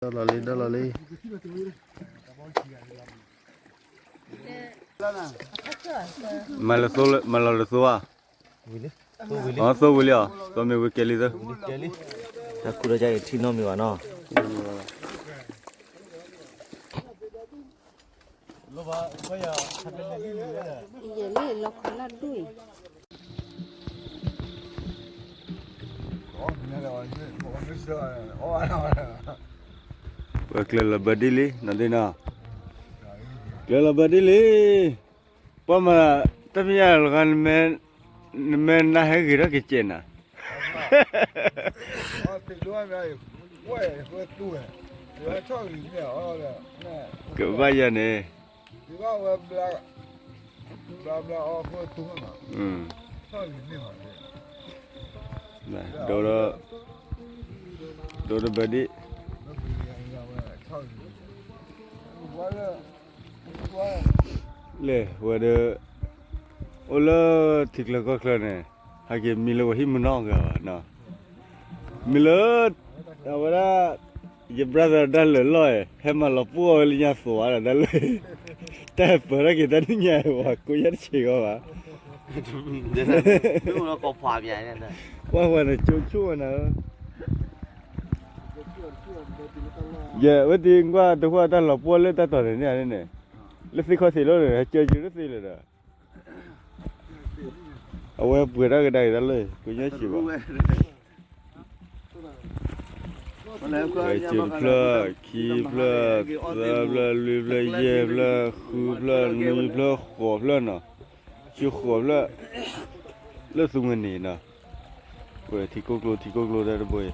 ဒီလီၤလံ ဒီလီၤလံ. မၤလၢသိလၢ မၤလီၤလၢသိဧါ. အသိဝံၤလံဧါ, သိမ့ၢ်ဝံၤကဲလံသၢ. တၢ်ခူၣ်ဒီးကထံၣ်နီတမံၤဘၣ်နီၤ. ယဲၢ်လံလီၤခီလၢဒူၣ်အံၤ. ဝဲကျဲလီၤဘၢဒ်လံ နီၢ်ဒ့နီၤ, ကျဲလီၤဘၢဒ်လံ. ပှၤမၤတၢ်မ့ၢ်ယါလီၤဂၤ နမ့ၢ်နၢ်ဟဲဂ့ၤထီၣ်ကစဲးနၤ, ကဘၣ်ယၤန့ၣ်. ဒိ ဒိတဘၢဒ့ၣ် လဲၤဝဲဒီး အိၣ်လၢထံချၢကီၢ်ချၢန့ၣ် ဟဲက့ၤမံလၢဝဲဟံၣ်မုၢ်နီၢ်ဂၤဘၣ်နီၤ, မံလၢ အဝဲဒၣ် ယ brother တၢ်လၢာ်လီၢ်အံၤ ဟဲမၤလီၤပှီၢ်ဝဲလၢညါသိးဧါဒီးတၢ်လၢ တၢ်ဟဲပၢၤထီၣ်က့ၤတၢ်နံၣ်ညါအံၤ ပှၤကိးယါတဆံးဂီၢ်ဘၣ်. ပှၤပှၤန့ၣ် ကၠိဆိၣ်ဝဲနၤဧၢ. ယဝဲသ့ၣ်ကွၢ်တဃီတၢ်လီၤပှီၢ်လၢတၢ်တီၤန့ၣ်န့ၣ် လၢသ့ၣ်ခီၣ်သ့ၣ်လီၤန့ၣ် ဟဲကၢကၢလၢသ့ၣ်လၢၤဒီး အဝဲပှဲၤထီၣ်ကဒါက့ၤတၢ်လၢ ကိးညါဆံးဘၣ်. ဝဲကၠိတဖျၢၣ် ခံဖျၢၣ် သၢဖျၢၣ် လွံၢ်ဖျၢၣ် ယဲၢ်ဖျၢၣ် ဃုဖျၢၣ် နွံဖျၢၣ် ဃိးဖျၢၣ်နီၤ, ဆံဃိးဖျၢၣ် လၢသူငါန့ၣ်နီၤ, ဝဲထံကိၢ်ကျိ ထံကိၢ်ကျိတၢ်တဘိအံၤ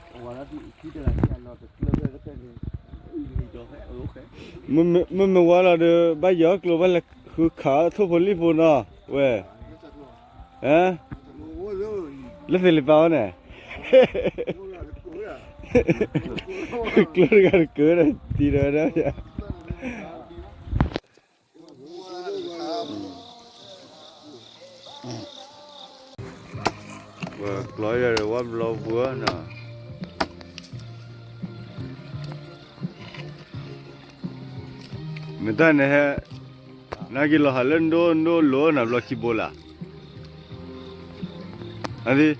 မ့မ့ၢ်ဝါလီၤဒီး ဘၣ်ယီၤကျိ ဘၣ်လဲၤဃုခးထိၣ်ဖိလံၣ်ဖိနီၤ, ဝဲ လၢသ့ၣ်လံပာ်ဝဲန့ၣ် ကျိတဂၤတကၢဒီး တံၤဒီးဝဲဒၣ် ပှၤကျီယၤဒီးဝဲဘျီပှၤနီၤ, မ့ၢ်တၢ်န့ၣ်ဟဲ နာ်က့ၤလီၤဟးလၢဒိၣ်ဒိၣ်လိၤနၤဘျီခံဘိလၢ်, အသ့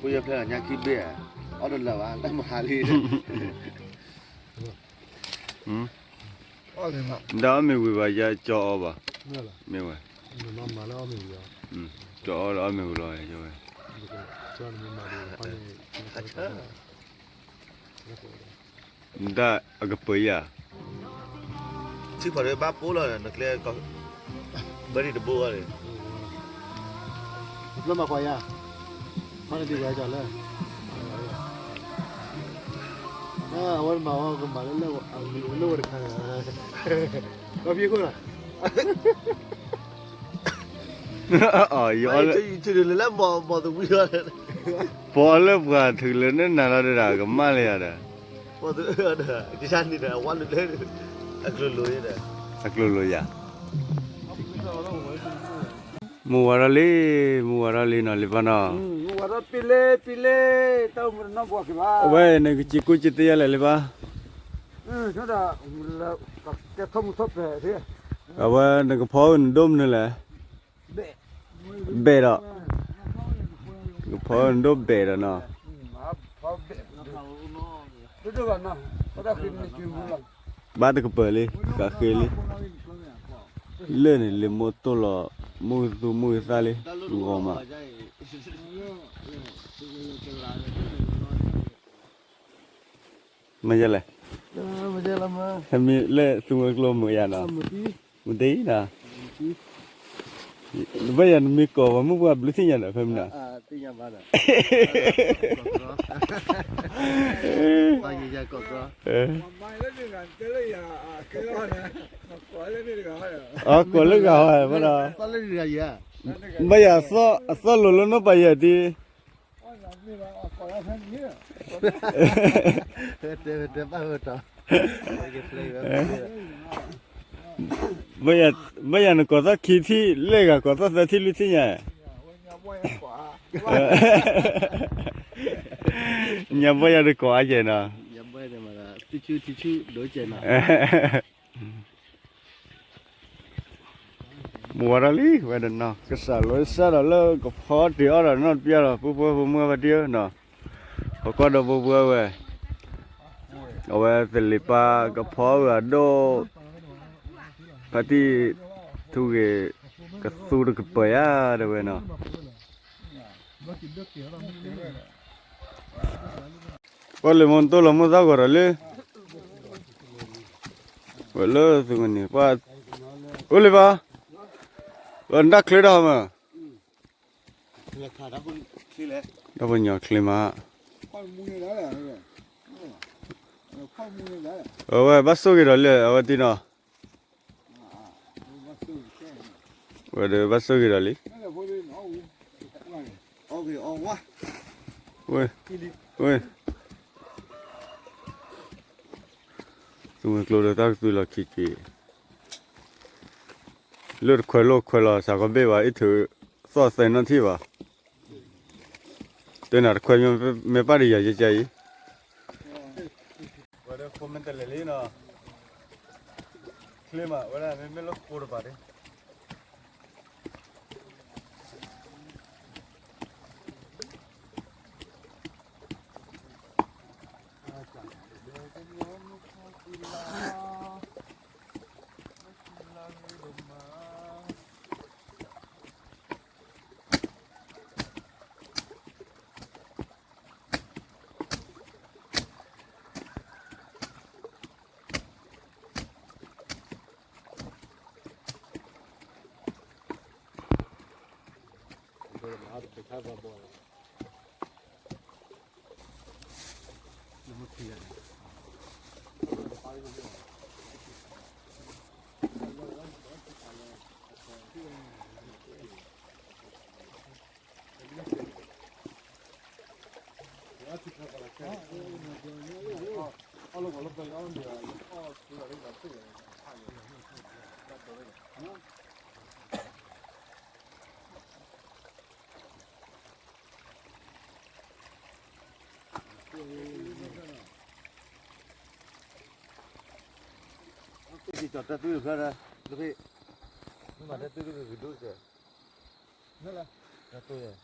ဃိယဖျဲၣ်ညါခံဘ့ၣ်, အီၣ်တလၢာ်ဘၣ် တၢ်မၤလံ, ဒီးအီၣ်မ့ၤဝံၤဘၣ် ယကၠီအီၣ်ဘၣ်, မ့ၢ်ဝဲ, ကၠီအီၣ်လၢအီၣ်မ့ၤဝံၤလီၤ, ယဝဲ, နတၢ်အကပၢၤယၤ ထံဖီဒီးဘၣ်ပိလီၤ နကျဲ ဘၢဒံးတဘိအီၤန့ၣ်, ဘျီမၤကွၢ်ယၤ, ခီနဒံးဝဲကၠီလၢ, အဝဲမၤဝဲကမၤလၢလၢဝဲတခါ, ကီဖံးခိၣ်လီၤ, ယလၢမၤသဝံၤလီၤ, ပှၤလၢပှၤထုးလၢနနၤလီၤဒၣ် ကမၣ်လၢယၤဒီး အကျိၤလိၤယၤ, မုၢ်ဝါထီၣ်လံ, မုၢ်ဝါထီၣ်လံနီၤ လံာ်ပၢ်နီၤ, မုၢ်ဝါထီၣ်ပ့လ့ပ့လ့, တၢ်အိၣ်မူတနီၢ်ပှၤက့ၤဘၣ်, အဝဲန့ၣ်ကစံးကိးစံးသ့ယၤလဲၣ်လံာ်ပၢ်, ကဲထီၣ်မူထီၣ်ပဲာ်, အဝဲနကဖီနဒိၣ်မနုၤလဲၣ် ဘဲာ်ဒီး, ကဖီဒိၣ်ဘဲာ်ဒီးနီၤ, ဘၣ်တကပၤလံ, ဃးဃ့လံ, လၢန့ၣ်လံာ်မိၢ်တိၢ်လီၤ, မုၢ်သူမုၢ်သၣ်လံ, ဂီၤမး မ့ၢ်ယဲလဲၣ်, ဟဲမံလၢသူဝဲကျိမုၢ်ယၤနီၤ, မုၢ်တ့နီၤ, ဘၣ်ယၤနမံၤကိးပှၤမုၣ်ပှၢ်ဘျုးသ့ၣ်ညါဒီး ဖဲမနုၤ, အကိးလၢဂၤဟီဘၣ်ဒီး, ဘၣ်ယၤအသီၣ်လိၤလၢနီၢ်ပၤယဲၢ်ဒံး ဘၣ်ယၤနကိးသီၣ်ခံထံၣ် လၢဂၤကိးသီၣ်သၢထံၣ်လွံၢ်ထံၣ်ညါ, ညါဘီယၤတကိးအကဲနီၤ, မူဝဲဒၣ်လံ ဝဲဒၣ်နီၤ ကစၢ်လီၤစၢ်ဒီးလၢကဖီတ့ၢ်အီၣ်ဒီးနီတပျၢ်ဒီး ပူဖိဖိမုၣ်ဘၣ်တ့ၢ်နီၤ, ပကီၢ်ဒီးဘိဘိဝဲ အဝဲသလ့ၤပၢ်ကဖီအဒိၣ် ဖါတံၢ်ထူဂ့ၤ ကသူတကပၤယါတဲဝဲနီၤ, ပှၤလၢမူတိၢ်လီၤမူသၣ်ဂီၤဒီးလၢ ဝဲလၢသုကန့ၣ် ပှၤ အိၣ်လၢၤဘၣ်, လီၤနတၢ်ချ့ဒီးမး, ဒီးပညီချ့မး, အဝဲဘၣ်ဆိၣ်ဂ့ၤဒီးလၢအဝဲသ့ၣ်နီၤ, ဝဲဒီးဘၣ်ဆိၣ်ဂ့ၤဒီးလံ, ဝဲ ဝဲ သုးမုၢ်ကျိဒီးတၢ်ကသွံလီၤခံက့ၤ လၢတခွဲးလိာ်ခွဲးလီၤ စးကီးဘ့ၣ်ဘၣ် အ့ၣ်ထုးသီၣ်သဲနီၣ်ထံၣ်ဘၣ်, တဲနၤတခွဲးမ့ၢ်ပၣ်တယၤယကါအံၤ, ဝဲဒၣ်ခိၣ်မ့ၢ်တလဲၤလံနီၤ, ချ့မး ဝဲဒၣ်မ့မ့ၢ်လၢဃိတဘၣ်ဒၣ်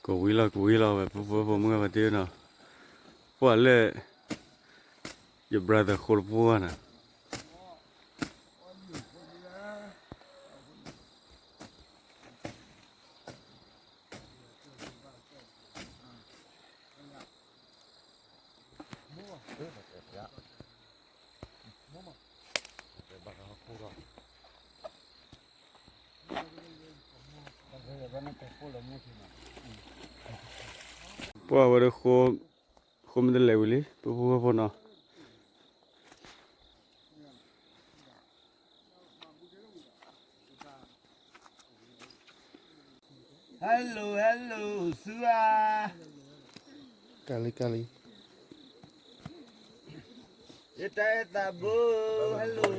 ကဝံၤလီၤ ကဝံၤလီၤ ဝဲဖိဖိဖိမုၣ်ဘၣ်တ့ၢ်နီၤ, ပှၤလၢ ယ brother ဃိတပူၤဘၣ်နီၤ. ပှၤဝဲဒၣ်ဃိ ဃိမ့ၢ်တလဲၤဝံၤလံ ပဖိဖိနီၤ. Hello hello ဆူဧါ, ကလံကလံ, ယတၢ်အဲၣ်သးဘိ hello.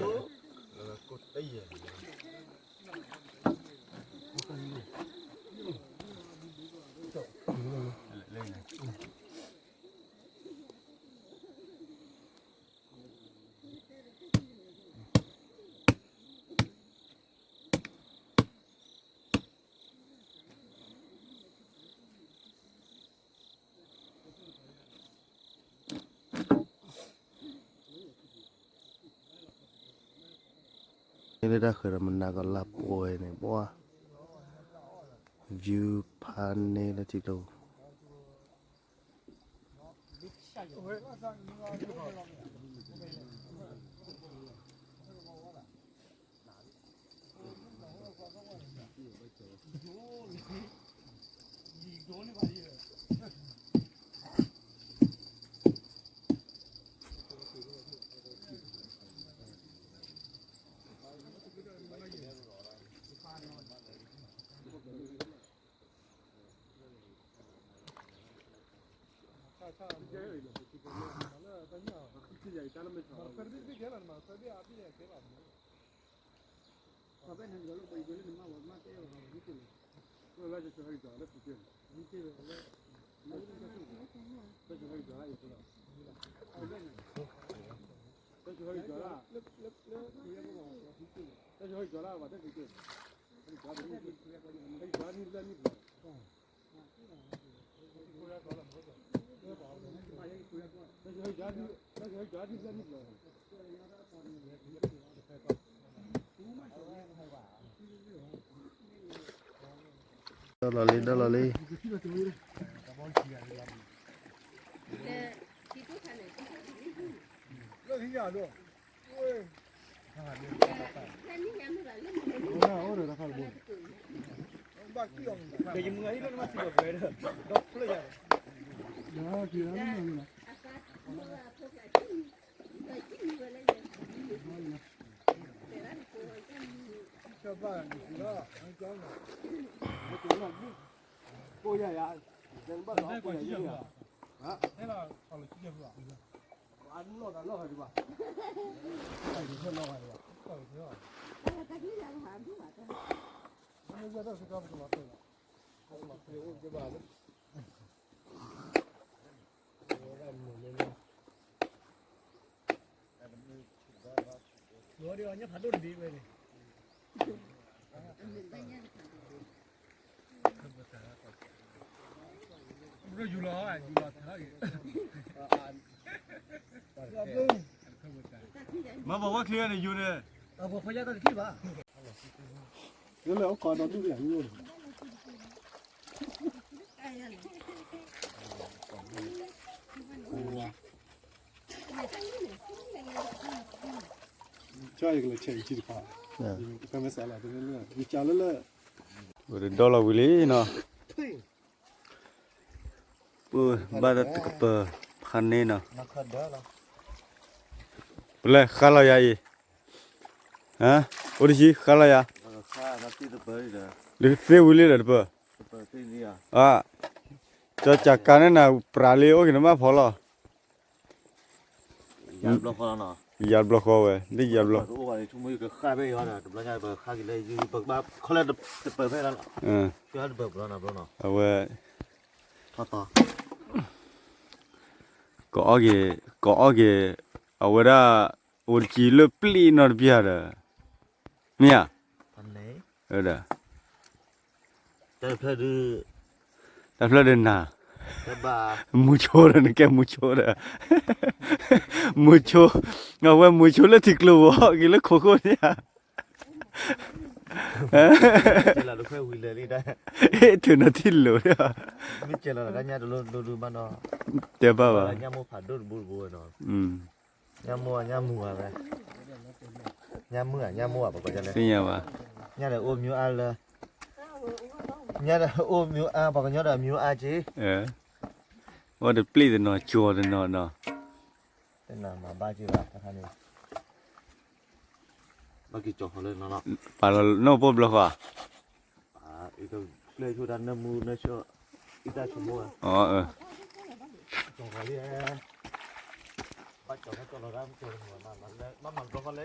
လၢတၢ်ဃဲၤဒီးမနၤကလါပှဲၤန့ၣ် ပှၤ view ဖးန့ၢ်လၢထံကျိ လၢ ဒီလီၤလံ ဒီလီၤလံ. မၤဘၣ်ဝဲချ့န့ၣ် ယူၤန့ၣ် လၢလၢအခိးဒီးဒူၣ်ကယၤညိၣ်န့ၣ် ကၠီယကလဲၤဆဲးယထံတခါ, တဖဲမဲစးလီၤ တမ့ၢ်လၢ ယကလၢလၢ ဝဲတဒီလီၤဝံၤလံနီၤ, ပဘၣ်တၢ်တကပၤဖးန့ၢ်နီၤ, ပလဲၤဃါလီၤယၤအံၤ, အိၣ်တဆံဃါလီၤယၤ, လၢသ့ဝံၤလံဒီးတပၤ, ကၠီကးကါန့ၣ်နၤပြးလံ အိၣ်က့ၤနမၢ်ဖီလီၤ. ယၤတဘျီဃီဝဲ ဒ်ယၤတဘျီ, အဝဲ ကအီၣ်က့ၤ ကအီၣ်က့ၤ အဝဲဒၣ် အိၣ်တကံလၢပျံၤနီတဘျီဒီး မ့ၢ်ဧါ, ဒီး တၢ်ဖျၢၣ်ဒုးနၤ, မူဆိဒီး နကဲမူဆိဒီး, မူဆိ, အဝဲမူဆိလၢထံကျိဘီ က့ၤလၢခိခိၣ်န့ၣ်ဧါ, ထုးနၤထံၣ်လိာ်, တဲဘၣ်ဘၣ်, ညၣ်မိၢ်ညၣ်မူဧါ, ညၣ်မိၢ်ဧါ ညၣ်မိၢ်ဧါ ပှၤကိးလဲၣ်, သ့ၣ်ညါဘၣ်, ညၣ်ဒီးအိၣ်မံၤအါလၢ, ညၣ်ဒီးအိၣ်မံၤအါ ပှၤကညီဒီးမံၤအါက့, အိၣ်တပျံၤတနီၤ ကၠီၤတနီၤနီၤ, တနၤမၤဘၣ်က့ၤဘၣ်တခါန့ၣ်, ဘၣ်က့ၤကၠီၤဃီလၢနီၤ, ပာ်လီၤနီၢ်ပိၢ်ဘျီဃီ အီ အၢ ဒီး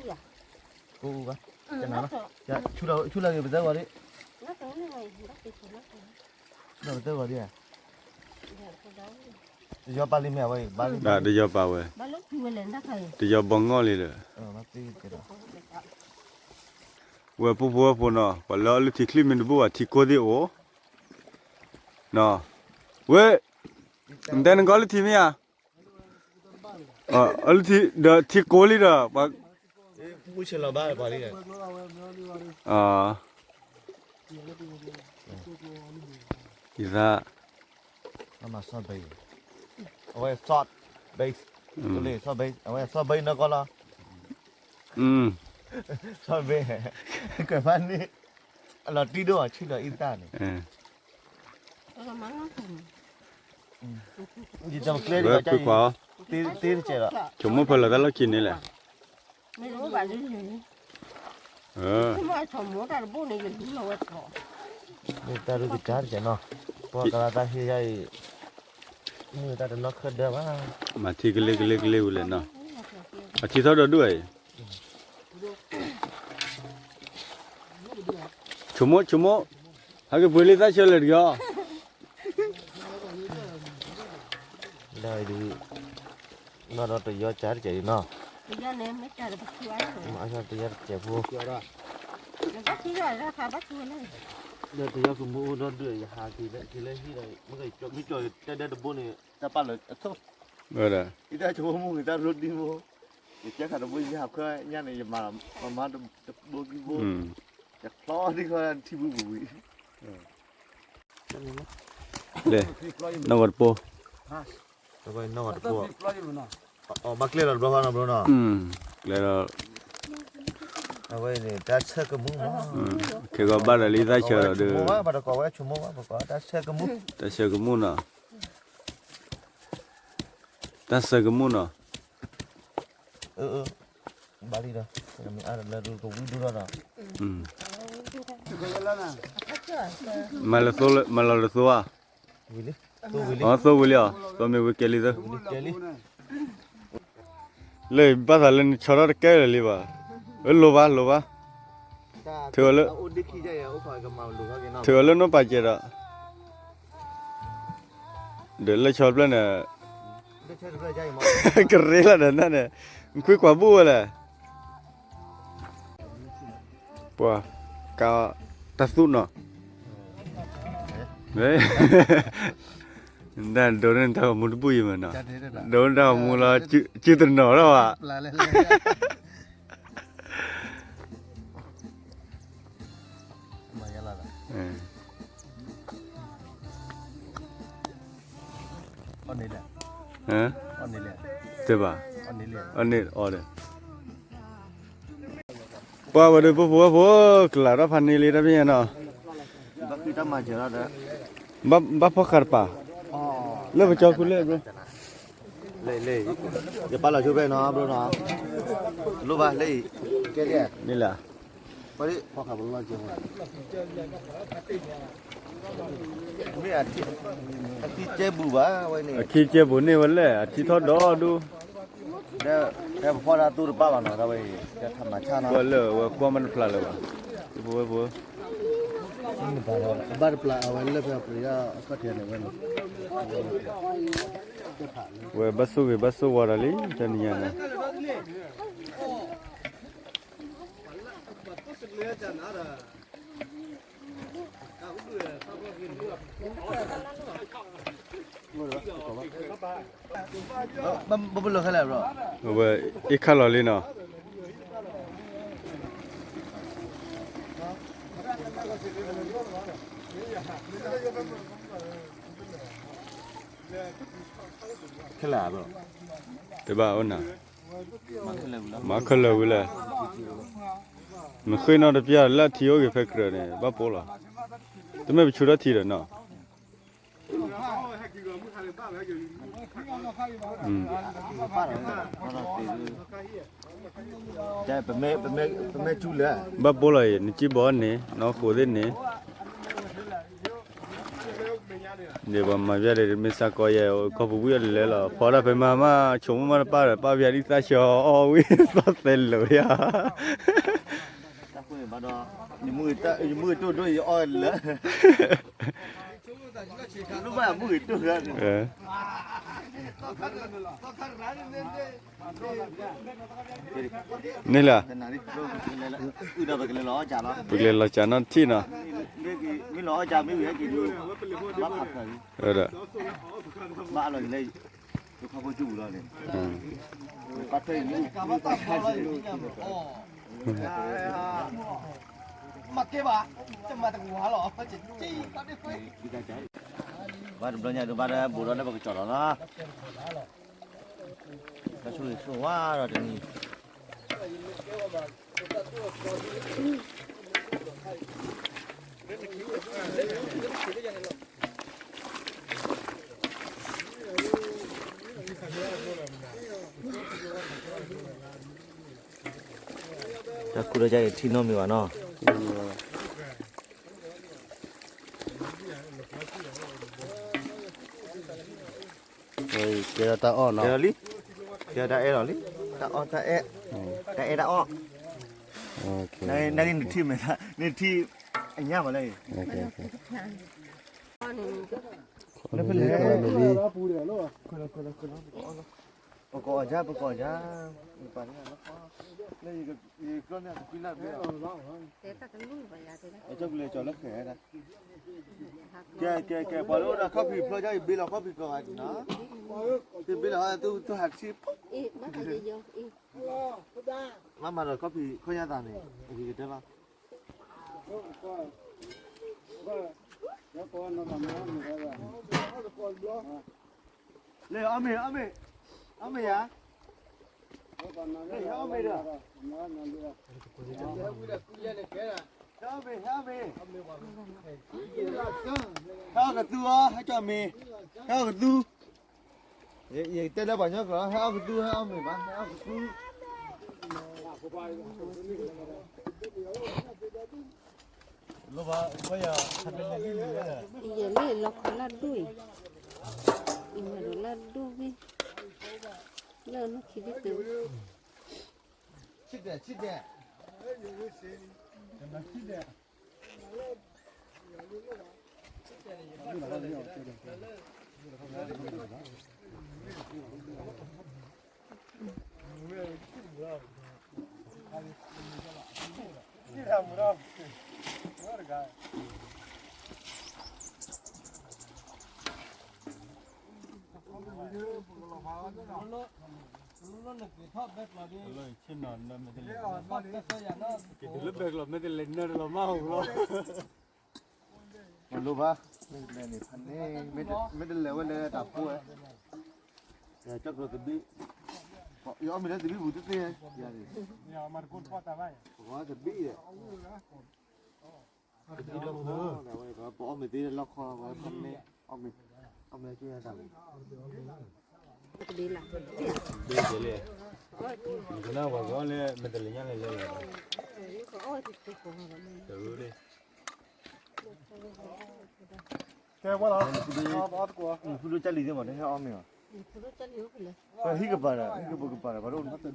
လၢကဝံဒီးဟဲ, တယီၤပာ်လံမ့ၢ်ဝဲ, တယီၤဘီငီၢ်လံဒီး, ဝဲၢ်ဖိဖိဝဲၢ်ဖိနီၤ ပှၤလၢအီၣ်လုၢ်ထံချံမ့ၢ်တဘိၣ်ဘၣ် ထံကိၢ်သ့ၣ်အိၣ်, နီၤ, ဝဲၢ်, နတဲနကအီၣ်လုၢ်ထံမ့ၢ်ဧါ, အီၣ်လုၢ်ထံဒီးထံကိၢ်လံဒီး, အီ ယသး, အဝဲ soft base, အဝဲ soft base နီၢ်ကီၢ်လီၤ, soft base, ကွဲးဖးန့ၣ်, အလီၤတံၢ်ဒိၣ်အီၤဆံးလီၤအံသၣ်န့ၣ်, ယတကျဲဒီး ကွၢ်, တ့တကဲးလီၤ, ဆိကမိၣ်ဖဲလီၤတၢ်လီၢ်ခံန့ၣ်လဲၣ်, မ့ၢ်တၢ်ဒုးကစၢ်တကဲးနီၤ, ပှၤကလၤတၢ်ဟ့ၣ်ယၤအံၤ, မ့ၢ်တၢ်တနီၢ်ခၢၣ်ဒၢဘၣ်, မၤထံကလ့ကလ့ကလ့ဝံၤလဲၣ်နီၤ, အထံထီၣ်ဒီဒူၣ်အံၤ, ဆိကမိၣ်ဆိကမိၣ်, ဟဲက့ၤပှ့ၤလံသၣ်ဆၢလၢာ်တဂ့ၤအီၤ, လၢဒုး, နီၢ်ဒီးတယီကၢတကဲးအံၤနီၤ, တယီတကဲးဖိ, ဒီးတယီကမူအိၣ်ဒီဒူၣ် ယဟးက့ၤလၢဟံၣ်ဒီး မ့ၢ်ကၠီတဲဒဲတဘိန့ၣ် တၢ်ပာ်လၢအထိၣ်, ယတၢ်ဆိကမိၣ်မုၢ်တၢ်ရိဒံဖိ, ယကဲခးတဘိယဟးခွဲညါန့ၣ် ယမၤမၤတဘိခံဘိ, ယချီဒံခီထံဘူပူၤဝံၤ, လၢ, နီၢ်ဂီၤတပိၢ်, နီၢ်ဂီၤတပိၢ်, အဘၣ်ကျဲလီၤတဘျီဃီနီၤဘျီနီၤ, ကျဲလီၤ, အဝဲန့ၣ်တၢ်ဆၢကမူၣ်မး, ခဲဂီၤဘၣ်ဒီးလံသၣ်ဆၢဒီး, ဘၣ်တကိးဝဲဆိကမိၣ်ဘၣ်ပကိးတၢ်ဆၢကမူၣ်, တၢ်ဆၢကမူၣ်နီၤ, တၢ်ဆၢကမူၣ်နီၤ, ဘၣ်လံဒီး, မ့ၢ်အါလၢကဝံဒိၣ်ထီၣ်ဒီး, မၤလၢသိ, မၤလီၤလၢသိဧါ, အသိဝံၤလံအီၤ, သိမ့ၢ်ဝံၤကဲလံသၢ, လၢဘၣ်သးလၢနဆီထီၣ်တကဲလၢာ်လံဘၣ်, အလိၤဘၣ်လိၤဘၣ်, ထုးအီၤလၢ, ထုးအီၤလၢနီၢ်ပာ်စဲးဒီး, ဒီးလၢဆီတဖျၢၣ်န့ၣ်, ကရ့လီၤဒီးနန့ၣ်, နခွံကွၢ်ဘူၣ်ဝဲလဲၣ်, ပှၤ, က, တၢ်သူၣ်နီၤ, ဒ်ဒိးန့ၢ်တၢ်ဂီၤမူတဘူၣ်ယံၤမးနီၤ, ဒိးန့ၢ်တၢ်ဂီၤမူလီၤ, စုတနီၤထီၣ်ဘၣ် တဲဘၣ်, အီၣ်န့ၣ်, ပှၤဝဲဒၣ်ပဖိဝဲဖိ, ကလးထီၣ်ဖးန့ၢ်လံတၢ်ဖဲညါနီၤ, ဘၣ်ဖီၣ်ဃာ်တပၤ, လၢပကၠီခူလၢဘျီ လၢ, ယပာ်လီၤဆိဖဲနီၤဘျီနီၤ, လိၣ်ဘၣ်လၢအံၤ, န့ၣ်လၢ မ့ၢ်အထံကဲဘူးဘၣ်ဝဲန့ၣ်, အထံကဲဘူးန့ၢ်ဝဲလဲၣ်, အထံထီၣ်ဒီဒူၣ်, ဖဲပဖီၣ်တၢ်သူတပာ်ဘၣ်နီၤ, တၢ်ဝဲအံၤ, ပှၤလၢဝဲကွၢ်မ့ၢ်တဖျါလၢၤဘၣ်, ပဝဲပဝဲ ဘၣ်တပျၢ်အဝဲလၢဖဲအပျံၤအခီၣ်ထံးန့ၣ်ဝဲန့ၣ်, ဝဲဘၣ်ဆိၣ်ဂ့ၤဘၣ်ဆိၣ်ဝါဒီးလံ တနံၤညါန့ၣ်, ဘၣ်ဘၣ်လၢခဲလၢာ်ဘျီ, အဝဲအ့ၣ်ခါလီၤလံနီၤ, ခဲလၢာ်ဘျီ, တဘၣ်အိၣ်နၤ, မၤခဲလၢာ်ဝံၤလဲၣ်, နဃ့ၢ်နီၣ်တပျၢ်လၢအထံအိၣ်ဂ့ၤဖဲကြၢးန့ၣ် ဘၣ်ပိလီၤ, တမ့ၢ်ပဆူးထီၣ်ထံဒီးနီၤ ဘၣ်ပိလီၤအံၤ နစံၣ်ဘီန့ၣ် နီၢ်ဃိးသ့ၣ်န့ၣ်, ဒ်ပှၤမၤပျၢ်ဒီးမ့ၢ်စးကီယဲၢ် ကီၢ်ပူၤဝံၣ်အီၤလဲၤလီၤ ဖီတၢ်ဖဲမၤမး ဆိကမိၣ်မးတပၣ်ဒီး ပၣ်ပျၢ်ဒ်သၣ်ဆၢအီၣ်ဝံၣ်သီသဲလၢာ်ယါ ယမုၢ်ဂ့ၤတိၢ်ဒိယအီၣ်လၢ မုၢ်ဂ့ၤတိၢ် န့ၣ်လီၤ, ပကလဲၤလီၤစးနီၣ်ထံၣ်နီၤ, ဘၣ်တဘျီညါဒုးဘၣ်ဒီးဘူးဒီးလၢပကစီၣ်လီၤနီၤ, တၢ်ဆိၣ်ဂ့ၤဆိၣ်ဝါဒီးတနံၤ တၢ်ခူၣ်ဒီးယၤအံၤထံနီတမံၤဘၣ်နီၤ, ကဲဒီးတၢ်အီၣ်နီၤ, ကဲဒီးလံ, ကဲဒီးတၢ်အဲၣ်လီၤလံ, တၢ်အဲၣ်, တၢ်အဲၣ်တၢ်အီၣ်, နနထံၣ်မဲာ်, နထံၣ်အညၣ်ဘၣ်လၢ, လၢဖဲလဲၣ်, ပကအီၣ်ယါ, ပကအီၣ်ယါ, ပန့ၣ်, ကဲကဲကဲ, ပှၤလၢအိၣ်ဒီးခီၣ်ဖံးဖျိယါ ယဘ့လီၤခီၣ်ဖံးကီးဂၤဒ်နီၤ, ယဘ့လီၤ, သုဟးဆံ, မ့ၢ်မၤဒီးခီၣ်ဖံးခီၣ်ညါသးန့ၣ်, ယကတဲလီၤ, လၢအီၣ်မ့ၤ, အီၣ်မ့ၤ, အီၣ်မ့ၤယါ, လၢအီၣ်မ့ၤဒီး, ဟဲအီၣ်မ့ၤ, ဟဲအီၣ်မ့ၤ, ဟဲအီၣ်ကသူအီၤ, ဟဲကၠီမ့ၤ, ဟဲအီၣ်ကသူ, ယတဲလၢပှၤကညီကျိာ်, ဟဲအီၣ်ကသူ, ဟဲအီၣ်မ့ၤဘၣ်, ဟဲအီၣ်ကသူ, လၢလီၢ်ခီလၢဒိၣ်အံၤ, အံၤမၤဒီးလၢဒိၣ်ဝံၤ, လၢအနီၢ်ခံဒ်တုၤ, ဆံဒဲး, ဆံဒဲး, ဆံဒဲး မ့ၢ်တလဲၤဝဲလၢတၢ်ဖိဝဲ, ကၠီကျိာ်သဘံၣ်, ယအီၣ်မ့ၤလၢသဘံၣ်ပူၤတသ့, သဘံၣ်, ပအီၣ်မ့ၤသ့လၢလီၢ်ခီ, ဝဲဖးမ့ၢ်, အီၣ်မ့ၤသ့လၢလီၢ်ခီဝဲဖးမ့ၢ်, အီၣ်မ့ၤကၠိညါတၢ်လီၤ, ဒ်လဲၣ်, နကနၣ်ပှၤကီးလၢ မ့ၢ်တလဲၤညါလဲၤလဲၤလီၤ, တရူးလံ ကဲဝဲလီၤ, ဖုဒိၣ်ကၢ်လံၤသ့ၣ်မး နဟဲအီၣ်မ့ၤအီၤ, ပဟံၣ်ကပၤဒီး ဟံၣ်ကပၤကပၤဒီး ပှၤဒိၣ်,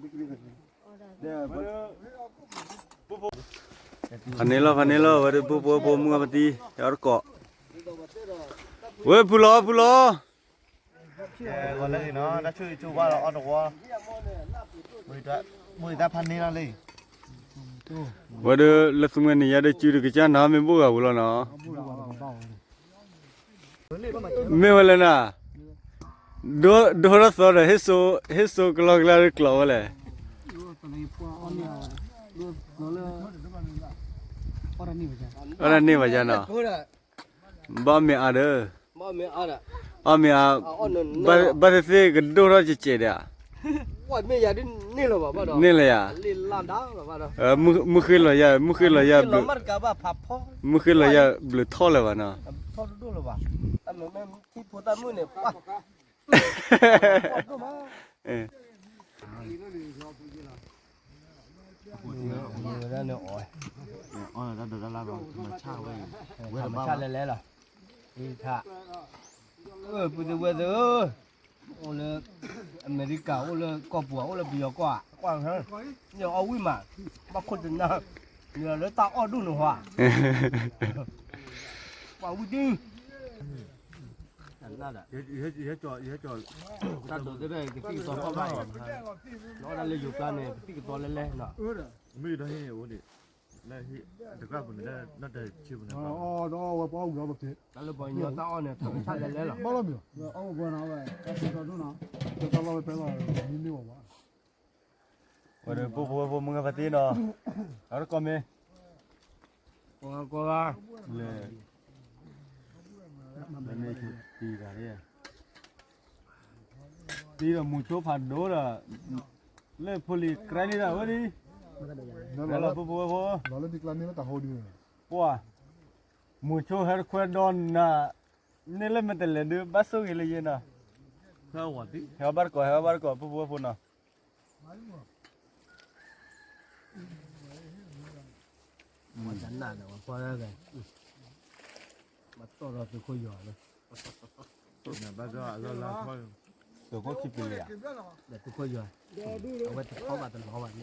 ဖးန့ၢ်လီၤ ဖးန့ၢ်လီၤ ဝဲဒၣ်ပှၤဖိဝဲဖိမုၢ်ဂၢ်ပတံ ဟဲအီၣ်တကိး, ဝဲဖုလီၤ ဖုလီၤ လၢဂ့ၤနီၤ တၢ်ဆိၣ်ဂ့ၤဆိၣ်ဝါဒီးအီၣ်တဝီ, ဝဲဒၣ်လၢသူမွဲန့ၣ် ယၤဒီးစုတကစၢ်နၤ မ့ၢ်ဘိၣ်ဂၤပူၤလီၤနီၤ, မ့ၢ်ဝဲလဲၣ်နၤ, ဒိထီၣ်သီဒီး ဟ့ၣ်စိကလီကလီကျိာ်ဝဲလဲၣ်, အီၣ်တၢ်န့ၢ်ဘၣ်ယၤနီၤ, ဘၣ်မ့ၢ်အါဒီး, အီၣ်မ့ၢ်အါ, ဘၣ်သ့ၣ်သ့ၣ်ကဒိၣ်ထီၣ်ကဲးကဲးဒီး, န့ၢ်လၢၤယၤ, မုၢ်ဃ့လီၤယၤ, မုၢ်ဃ့လီၤယၤဘျုး, မုၢ်ဃ့လီၤယၤဘျုးထီၣ်လၢၤဘၣ်နီၤ, အီၣ်တၢ်ဒိးတၢ်လၢ်ဒီး မၤဆၣ်ဝဲအံၤ, ဝဲတဘၣ်ဘၣ်, လဲၤလဲၤလီၤ, အံၤထါ, ပုၢ်သ့ၣ်ဝဲၢ်သ့ၣ်ဧၢ, အိၣ်လၢ အမဲရကၤ, အိၣ်လၢကီၢ်ပူၤ, အိၣ်လၢပယီၤကီၢ်ဧါ, ကွၢ်, န့ၣ်အီၣ်ဝံၣ်မး, ဘၣ်ခိၣ်တနၢ်, မ့ၢ်လၢတၢ်အီၣ်ဒိၣ်န့ၣ်ဟီဧါ, ကွၢ်ဝံၣ်ဒံ တၢ်ဒိးသ့ၣ်တဖၣ် ကသံၣ်ကသီထီၣ်ဘၣ်အံၤ, နအီၣ်ဒၣ်လၢယိၤကျါန့ၣ် ကသံၣ်ကသီလဲလဲနီၤ, မ့ၢ်ဒီးဟ့ၣ်န့ၣ်အိၣ်ဒံး, လၢဟ့ၣ်တကြၢးပူၤန့ၣ် လၢနီၢ်တၢ်ဆံပူၤန့ၣ်, တၢ်လၢပှၤကညီတၢ်အီၣ်န့ၣ် ထီၣ်ဆၣ်လဲလဲလီၤ, ဘၣ်လီၤမ့ၢ်, အီၣ်ဝဲပှၤန့ၣ်ဝဲ, တၢ်လီၢ်ဝဲပဲလီၤ, မ့မ့ၢ်ဝဲဘၣ် ဝဲဒၣ်ပှၤဖိဝဲၢ်ဖိမုၢ်ဂၢ်ဖါတံၢ်နီၤ, အတကိးမ့ၢ်, ကိးဂၤ, လဲၤ, မ့ၢ်တံၤတၢ်, တံၤဒီးမူဆိဖးဒိၣ်ဒီး, လၢဖိလံၤကြဲန့ၣ်ဒီးဝဲဒၣ်, လၢပှၤဖိဝဲၢ်ဖိ, ပှၤ, မူဆိဟဲတခွဲဒီးနၤ, န့ၢ်လၢမ့ၢ်တလဲၤဒုး ဘၣ်ဆိၣ်ဂ့ၤလၢယဲနီၤ, ဟဲဘၣ်တကိး ဟဲဘၣ်တကိး ပှၤဖိဝဲၢ်ဖိနီၤ မၤတၢ်နးဒီးပှၤဖီတၢ်ဂၤ, မၤတီၢ်ဒီးသုးခိၣ်ယီၤလၢ, ဘၣ်ဒီးအလီၢ်လၢ်ဖီ, သုးခိၣ်ခံပလံဧါ, သုးခိၣ်ယွၤ, အဝဲတထီဘၣ်တလီၤဘၣ်န့ၣ်, ဘ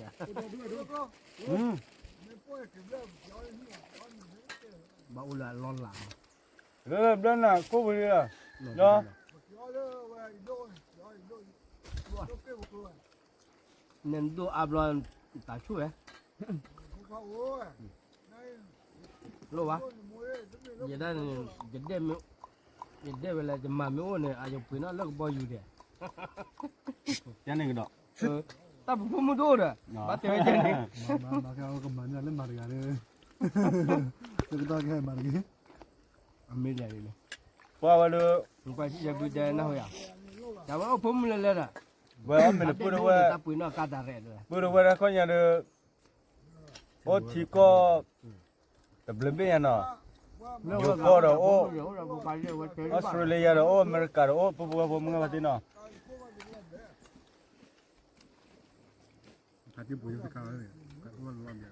ၣ်အိၣ်လၢအလီၢ်လၢ်, လၢဘျၢနၤကိၣ်ပူၤလံလီၤ, ဒီး နဒိၣ်အါဘျီ, တၢ်ဆိၣ်ဝဲ, လိၣ်ဘၣ်, ယဒၣ်န့ၣ်, ယဒဲမ့ၢ်, ယဒဲဝဲလၢယမၤမ့ၢ်အိၣ်န့ၣ် အယပှ့ၤနီၣ်လၢကဘီယူၤဒဲး, ကန့ၣ်ကဒီး, တၢ်ပဖိမုၣ်တအိၣ်ဒီး, ဘၣ်တဲဝဲကန့ၣ်, ကမၤန့ၢ်လၢမၤတဂၤဒီး, ကဒီးကဟဲမၤတဂ့ၤ, အမ့ၢ်လဲၤန့ၣ်, ပှၤဝဲဒီး, ပှၤစံၣ်ယဲၢ်ဘုတဲနၢ်ဟူယၤ, တၢ်ဝဲအိၣ်ဖိမုၣ်လၢလဲၤဒီး, ဝဲအီၣ်မ့ၢ်တပှ့ၤဒီးဝဲ, တၢ်ပှ့ၤနီၣ်ကါတၢ်ရဲၣ်ဒီး, ပှ့ၤဒီးဝဲဒၣ်ခီညါဒီး, အိၣ်ထံကီၢ်, တဘျုးဘ့ၣ်ညါနီၤ,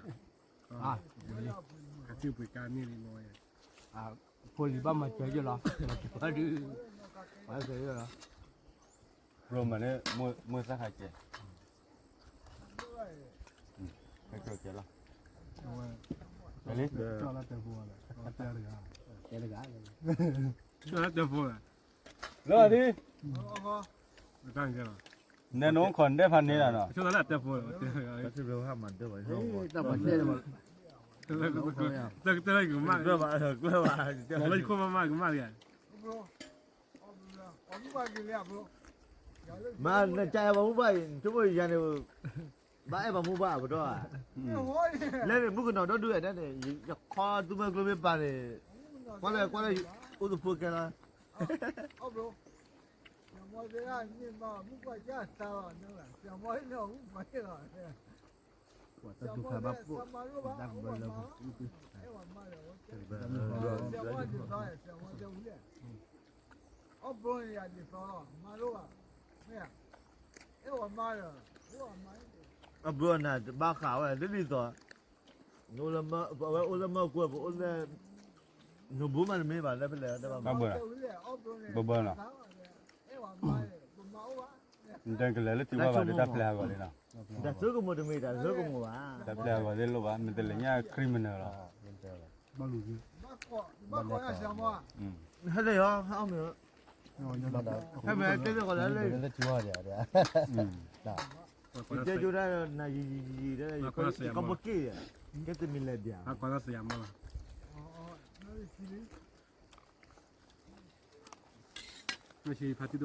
ယိၤကီၢ်ဒီးအိၣ်, အီစထြ့လယါဒီးအိၣ်, အမဲရကၤဒီးအိၣ်, ပပှၤဖိမုၣ်ဂၤပှၤသ့ၣ်နီၤ ဖိလံၤဘၣ်မၤစၢၤယလီၤ, ပှၤမၤန့ၣ်, မိၢ်သၣ်ခါကဲ, ဟဲကဲလီၤ, တဲတဂၤ, တဲတဂၤ, လၢဒ်, နဲနအိၣ်ခိးဒဲးဖးန့ၣ်လီၤနီၤ, မ့ၢ်နကအဲၣ်ပှၤမုၢ်ဘၣ်အံၤ, နဆိကမိၣ်ယၤန့ၣ်, ဘၣ်အဲၣ်ပှၤမုၢ်ဘၣ်အပတီၢ်ဧါ, လဲၣ်န့ၣ် မုၣ်ကနီၤဒီဒူၣ်ဝဲဒၣ်န့ၣ်, ယခီသုမ့ၢ်ကျိမ့ၢ်ပာ်န့ၣ်, ကွၢ်လၢကွၢ်လၢအိၣ်သဖိကဲလီၤ ပှၤတၢ်သူၣ်ဖးဘၣ်ပိာ်, အဘျီန့ၣ် တဘၣ်ဃးဝဲ တဒ်သိး အဝဲအိၣ်လၢမၢကူၢ် ပအိၣ်လၢ နဘူးမးတမ့ၢ်ဘၣ် လၢဖဲလဲၣ် တဘၣ်ဘၣ် ဘၣ်ဘၣ်လီၤ နတကလဲၤလၢထံဝါဘၣ် တၢ်ပျဲဟးဂီၤလံနီၤ တၢ်ဆိကမိၣ်တမ့ၢ် တၢ်ဆိကမိၣ်ဘၣ် တၢ်ပျဲဟးဂီၤသ့ၣ်လိၣ်ဘၣ် မ့ၢ်တလဲၤညါ criminal လီၤ ဟဲလၢယီၤ ဟဲအီၣ်မ့ၤ ဟဲမ့ၢ်တဲသ့ၣ်ဃီလၢလၢ ယတဲကၠိဒၣ်နၤယံၤယံၤယံၤ ယကီၢ်ပက့ၢ် ကဲတမံၤလဲၤဘၣ် ဘၣ်အီၣ်ဘၣ်တၢ်အီၣ်ဘၣ်သ့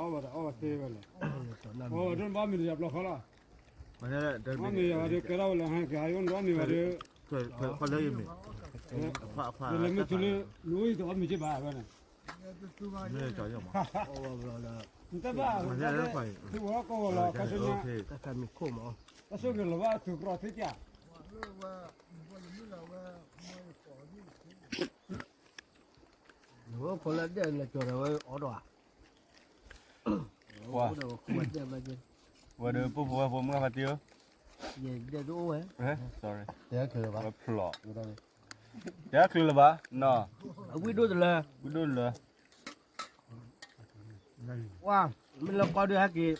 ဝဲလဲၣ် အီၣ်ဘၣ်ဒိဘၣ်မ့ၢ်တယၤဘျီဃီလီၤ အီၣ်မ့ၢ်ယၤဒီးကဲထီၣ်ဝဲလၢဟဲကဲဟးယိၣ်န့ၣ်ဒီး ဒီးလဲၤမ့ၢ်တုၤလၢ နအိၣ်အံၤတအီၣ်မ့ၢ်က့ဘၣ်ဝဲန့ၣ် နတဘၣ် သုဝဲကီၢ်ဝဲလီၤ ခါဆူညါ တၢ်ဆိၣ်ဂ့ၤလီၤဘၣ်အသုးကြီသ့ၣ်တဖၣ် နဝဲခိးလၢဒဲးလၢကၠီၤဒီးဝဲအီၣ်ဒီးဧါ ဝဲဒီးပှၤဖိဝဲဖိမုၣ်ဖါတံၢ်ဧၢ ယဲဒဲးတအိၣ်ဝဲ sorry ဝဲဖျိး တဲချုးလၢၤဘၣ်နီၤ အဝံၣ်ဒိၣ်တလၢ ဝံၣ်ဒိၣ်တလၢ ဝါ မ့ၢ်လၢကီဒုး ဟဲက့ၤ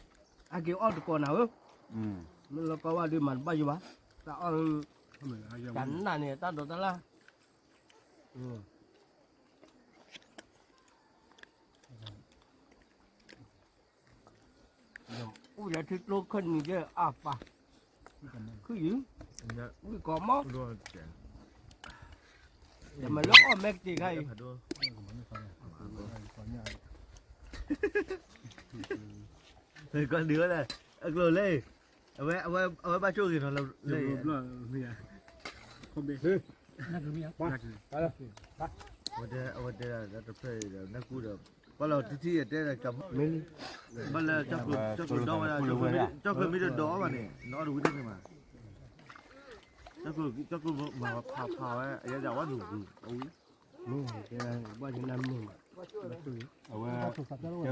အီၣ်တကိးနၤဧၢ မ့ၢ်လၢကီဝါဒုး မၤတဘၣ်ယိဘၣ် တၢ်အီၣ် တၢ်နးန့ၣ် တၢ်ဒိးတၢ်လၢ် အိၣ်လၢထံကျိခၢၣ်နံၤဒဲးအပၢ် ခုၣ်ယုၢ် ဝံၣ်ကီးမီၢ် တမၤလၢအီၣ်မဲကတ့ၢ်ခါအံၤ ကီဒုးဝဲဒၣ် အကျိၤလဲၣ် အဝဲ အဝဲဘၣ်ဆိၣ်ဂ့ၤနီၤလၢ အဝဲတဲ အဝဲတဲဒၣ်တဖျၢၣ်အံၤဒီး နၢ်ကူဒီး ပှၤလီၤတထံၣ်အတဲဒီး ဘၣ်လၢ ကၠီၣ်ကျိၤဒီဝဲဒၣ် ကၠီၣ်ကျိၤမ့ၢ်တဒီးအီၣ်ဘၣ်န့ၣ် နအီၣ်တဝံၤတန့ၢ်မး ကၠီၣ်ကျိၤမၤဖးဖးဝဲ အယဲဒၣ်ဝဲဒိၣ်ပူၤ အဝံၤ ဘၣ်ယနၢ်မုာ် အဝဲ ကဲဒီး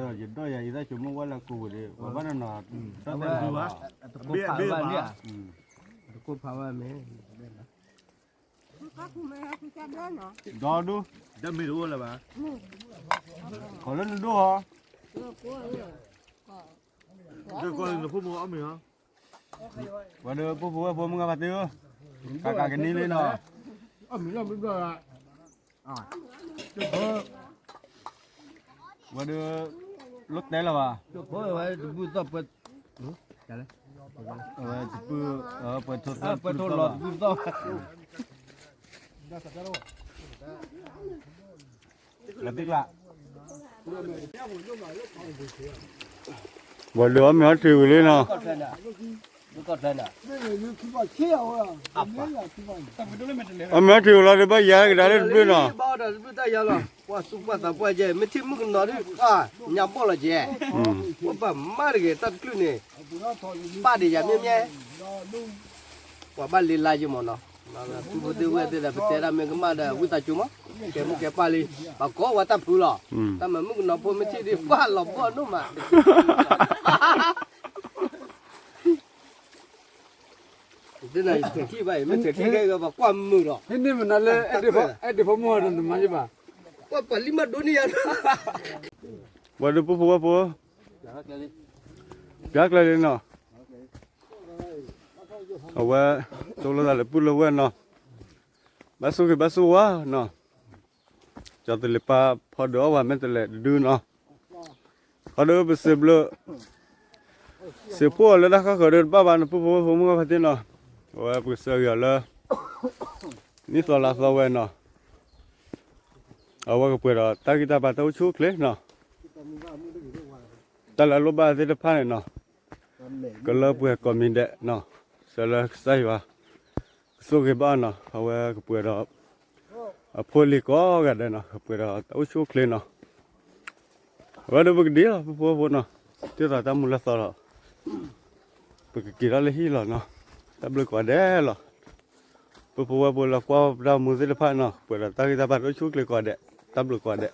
ယဒီးယၤအံၤသးစိၤမိၢ်ဝဲလၢကိးဝဲဒီး ပှၤဘၣ်နီၤနီၤ တၢ်တဲဘၣ် တကိးဖးဝဲမ့ၢ် ဒီဒူ တမ့ၢ်တအိၣ်လၢၤဘၣ် ခီလၢနဒိၣ်ဟီ ဝဲဒၣ်ပှၤဖိဝဲၢ်ဖိမုၢ်ဂၤဖါတံၢ်ဧၢ, ကးကးကနံလံနီၤ, ဝဲဒၣ် လိၣ်တဲလၢၤဘၣ်, ဝဲတပုၢ်, ပှဲၤထိလီၤတပုၢ်သီၣ်ဘၣ်, လၢသ့ၣ်ကျါ, ဝဲဒၣ်အီၣ်မ့ၤအီထံဝံၤလံနီၤ, အီၣ်မ့ၤအီထံဝံၤလီၤဒုးဘၣ်ယၤကဒါလၢတဘျုးနီၤ, ပှၤသူၣ်ပှၢ်သးပှၢ်ကဲ မ့ၢ်ထံၣ်မုၣ်ကနီၤဒုး ပှၤညါဘီၣ်လီၤကဲ, ပှၤဘၣ်မၤတဂ့ၤတၢ်တကျုၢ်န့ၣ်, ပာ်ဒံးယၤမ့ၢ်မ့ၢ်, ပှၤဘၣ်လ့လါယမၢ်နီၤ, သူဖိသ့ၣ်ဝဲၢ်သ့ၣ်ဒီး ပတဲဒၣ်မ့ၢ်ကမၣ်ဒီး ဝံသးစူၤမး, ကဲမုၢ်ကဲပၢ်လံ, ပှၤကိးဝဲတၢ်ဖုလီၤ, တၢ်မၤမုၣ်ကနီၤဖိမ့ၢ်ထံၣ်ဒုး ပှၤလီၤဘီၣ်ဒိၣ်မး, မ့ၢ်ထးခံဘၣ်အံၤ မ့ၢ်ထးခံခဲအံၤ ပှၤကွၢ်မုာ်ဒီး, ဟ့ၣ်န့ၢ်မနုၤလၢ အဲၣ်ဒိးဖိမုၣ်ဒီးနမၤယဘၣ်, ကွၢ်ပှၤလံမးဒိၣ်န့ၢ်ယၤ, ဝဲဒၣ်ပှၤဖိဝဲၢ်ဖိ, ပျါကျဲလံနီၤ, အဝဲ တိၢ်လိာ်သးလၢပုၢ်လၢဝဲၢ်နီၤ, ဘၣ်ဆိၣ်ဂ့ၤဘၣ်ဆိၣ်ဝါနီၤ, ကၠီသလ့ၤပၢ်ဖီဒုးအီၣ်ဝဲမ့ၢ်တလဲၤတဒုနီၤ, ဖီဒုးပစံးဘျုး, စံးဖှိၣ်အီၤလၢတၢ်ဃၣ်ဃၢၤဒီးတဘၣ်ဘၣ်နီၤ ပှၤဖိဝဲၢ်ဖိမုၢ်ဂၤဖါတံၢ်နီၤ, အဝဲပကစၢ်ဂ့ၤအီၤလၢ နံၣ်သီလါသီဝဲနီၤ, အဝဲကပှဲၤဒီးတၢ်ဂံၢ်တၢ်ဘါတၢ်အိၣ်ဆူၣ်အိၣ်ချ့နီၤ, တၢ်လၢအလိၣ်ဘၣ်သ့ၣ်တဖၣ်န့ၣ်နီၤ, ကလၢပှဲၤကိးမံၤဒဲးနီၤ, ဆၢလၢကစၢ်ယွၤ ကဆိၣ်ဂ့ၤဘၣ်အီၤနီၤ, အဝဲကပှဲၤဒီး အဖိအလံၤကိးဂၤဒဲးနီၤ, ကပှဲၤဒီးတၢ်အိၣ်ဆူၣ်အိၣ်ချ့နီၤ, အဝဲဒီးပကဒံလီၤ ပှၤဖိဝဲၢ်ဖိနီၤ, ဒ်သိးတၢ်မူလၢသီလီၤ, ပကက့ၤထီၣ်လၢဟံၣ်လီၤနီၤ, တၢ်ဘျုးကိးဂၤဒဲးလီၤ, ပှၤဖိဝဲၢ်ဖိလၢကွၢ်ပတၢ်မူသ့ၣ်တဖၣ်နီၤ, ကပှဲၤဒီးတၢ်ဂံၢ်တၢ်ဘါတၢ်အိၣ်ဆူၣ်အိၣ်ချ့ကိးဂၤဒဲး, တၢ်ဘျုးကိးဂၤဒဲး.